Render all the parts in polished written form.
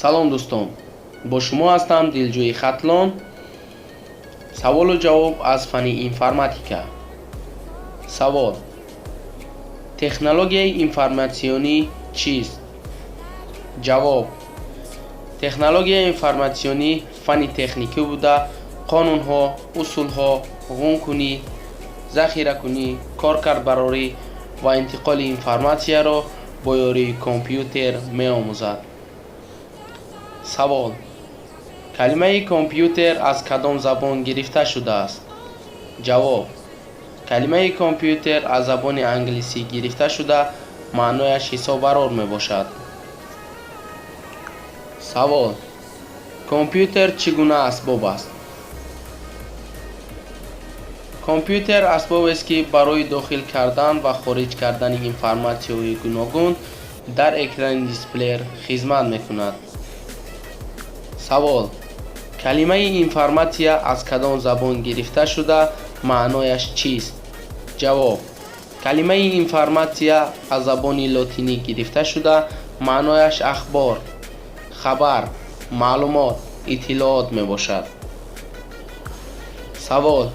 Салом, дӯстон, бо шумо ҳастам Дилҷӯи Хатлон. Саволу ҷавоб аз фанни информатика. Савол: технологияи информатсионӣ чист? Ҷавоб: технологияи информатсионӣ фанни техникӣ буда, қонунҳо, усулҳо, ғумкунӣ, захиракунӣ, коркардбарорӣ ва интиқоли информатсияро бо ёрии компютер меомӯзад. Савол: калимаи компютер аз кадом забон гирифта шудааст? Ҷавоб: калимаи компютер аз забони англисӣ гирифта шуда, маънояш ҳисоббарор мебошад. Савол: компютер чӣ гуна асбоб аст? Компютер асбобест, ки барои дохил кардан ва хориҷ кардани информатсияҳои гуногун дар экрани дисплеер хизмат мекунад. Савол: калимаи информатсия аз кадом забон гирифта шуда, маънояш чист? Ҷавоб: калимаи информатсия аз забони лотинӣ гирифта шуда, маънояш ахбор, хабар, маълумот, иттилоот мебошад. Савол: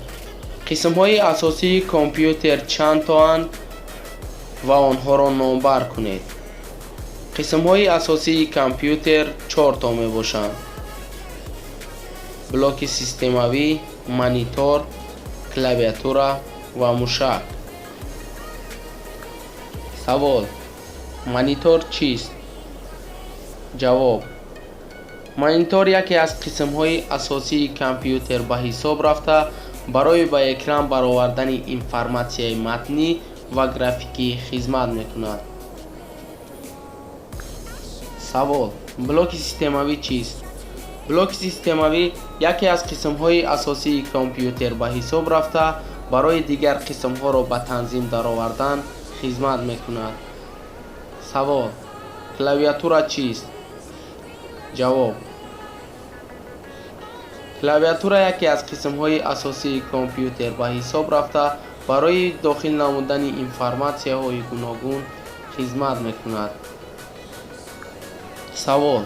қисмҳои асосии компютер чанд тоанд ва онҳоро номбар кунед. Қисмҳои асосии компютер чор то мебошанд: блоки системавӣ, монитор, клавиатура ва мушак. Савол: монитор чист? Ҷавоб: монитор яке аз қисмҳои асосии компютер ба ҳисоб рафта, барои ба экран баровардани информатсияи матнӣ ва графикӣ хизмат мекунад. Савол: блоки системавӣ чист? Блоки системавӣ яке аз қисмҳои асосии компютер ба ҳисоб рафта, барои дигар қисмҳоро ба танзим даровардан хизмат мекунад. Савол: клавиатура чист? Ҷавоб: клавиатура яке аз қисмҳои асосии компютер ба ҳисоб рафта, барои дохил намудани информатсияҳои гуногун хизмат мекунад. Савол: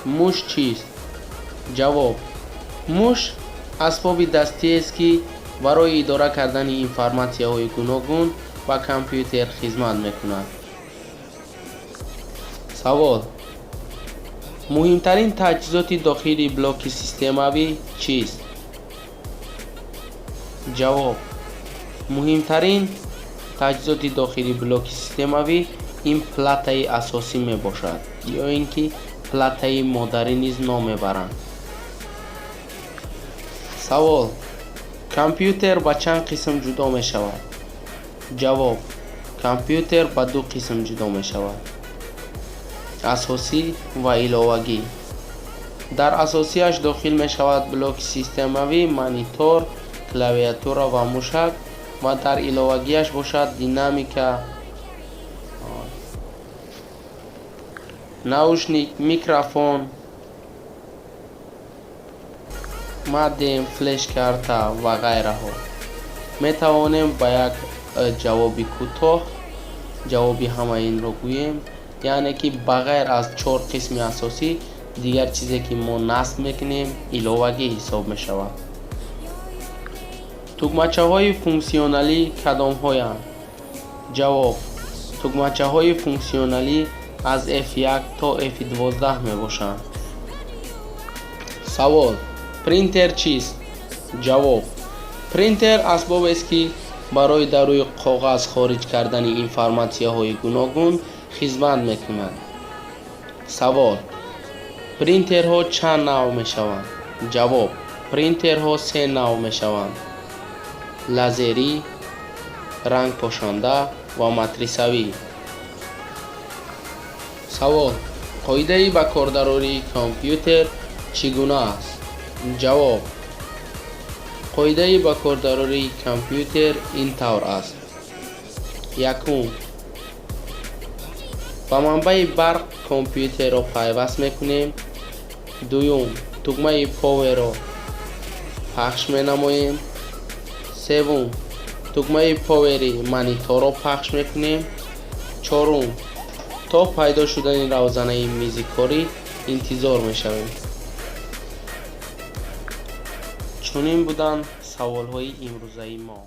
муш чист? Ҷавоб: муш асбоби дастиест, ки барои идора кардани информатсияҳои гуногун ба компютер хизмат мекунад. Савол: муҳимтарин таҷҳизоти дохили блоки системавӣ чист? Ҷавоб: муҳимтарин таҷҳизоти дохили блоки системавӣ ин платаи асосӣ мебошад ё ин ки платаи модарӣ низ ном мебаранд. Савол: компютер ба чанд қисм ҷудо мешавад? Ҷавоб: компютер ба ду қисм ҷудо мешавад: асосӣ ва иловагӣ. Дар асосиаш дохил мешавад блоки системавӣ, монитор, клавиатура ва мушак ва дар иловагиаш бошад динамика, наушник, микрофон, модем, флешкарта ва ғайраҳо. Метавонем ба як ҷавоби кӯтоҳ ҷавоби ҳамаи инро гӯем, яъне ки ба ғайр аз чор қисми асосӣ, дигар чизе, ки мо насб мекунем, иловагӣ ҳисоб мешавад. Тугмачаҳои функсионалӣ кадомҳоянд? Ҷавоб: тугмачаҳои функсионалӣ аз F1 то F12 мебошанд. Савол: принтер чист? Ҷавоб: принтер асбобест, ки барои дар рӯи коғаз хориҷ кардани информатсияҳои гуногун хизмат мекунад. Савол: принтерҳо чанд навъ мешаванд? Ҷавоб: принтерҳо се навъ мешаванд: лазерӣ, рангпошанда ва матрисавӣ. Савол: қоидаи ба кордарории компютер чӣ гуна аст? Ҷавоб: қоидаи ба кордарории компютер ин тавр аст: якум, ба манбаи барқ компютерро пайваст мекунем; дуюм, тугмаи поверро пахш менамоем; севум, тугмаи повери мониторро пахш мекунем; чорум, то пайдо шудани равзанаи мизи корӣ. Интизор мешавем. Чунин буданд саволҳои имрӯзаи мо.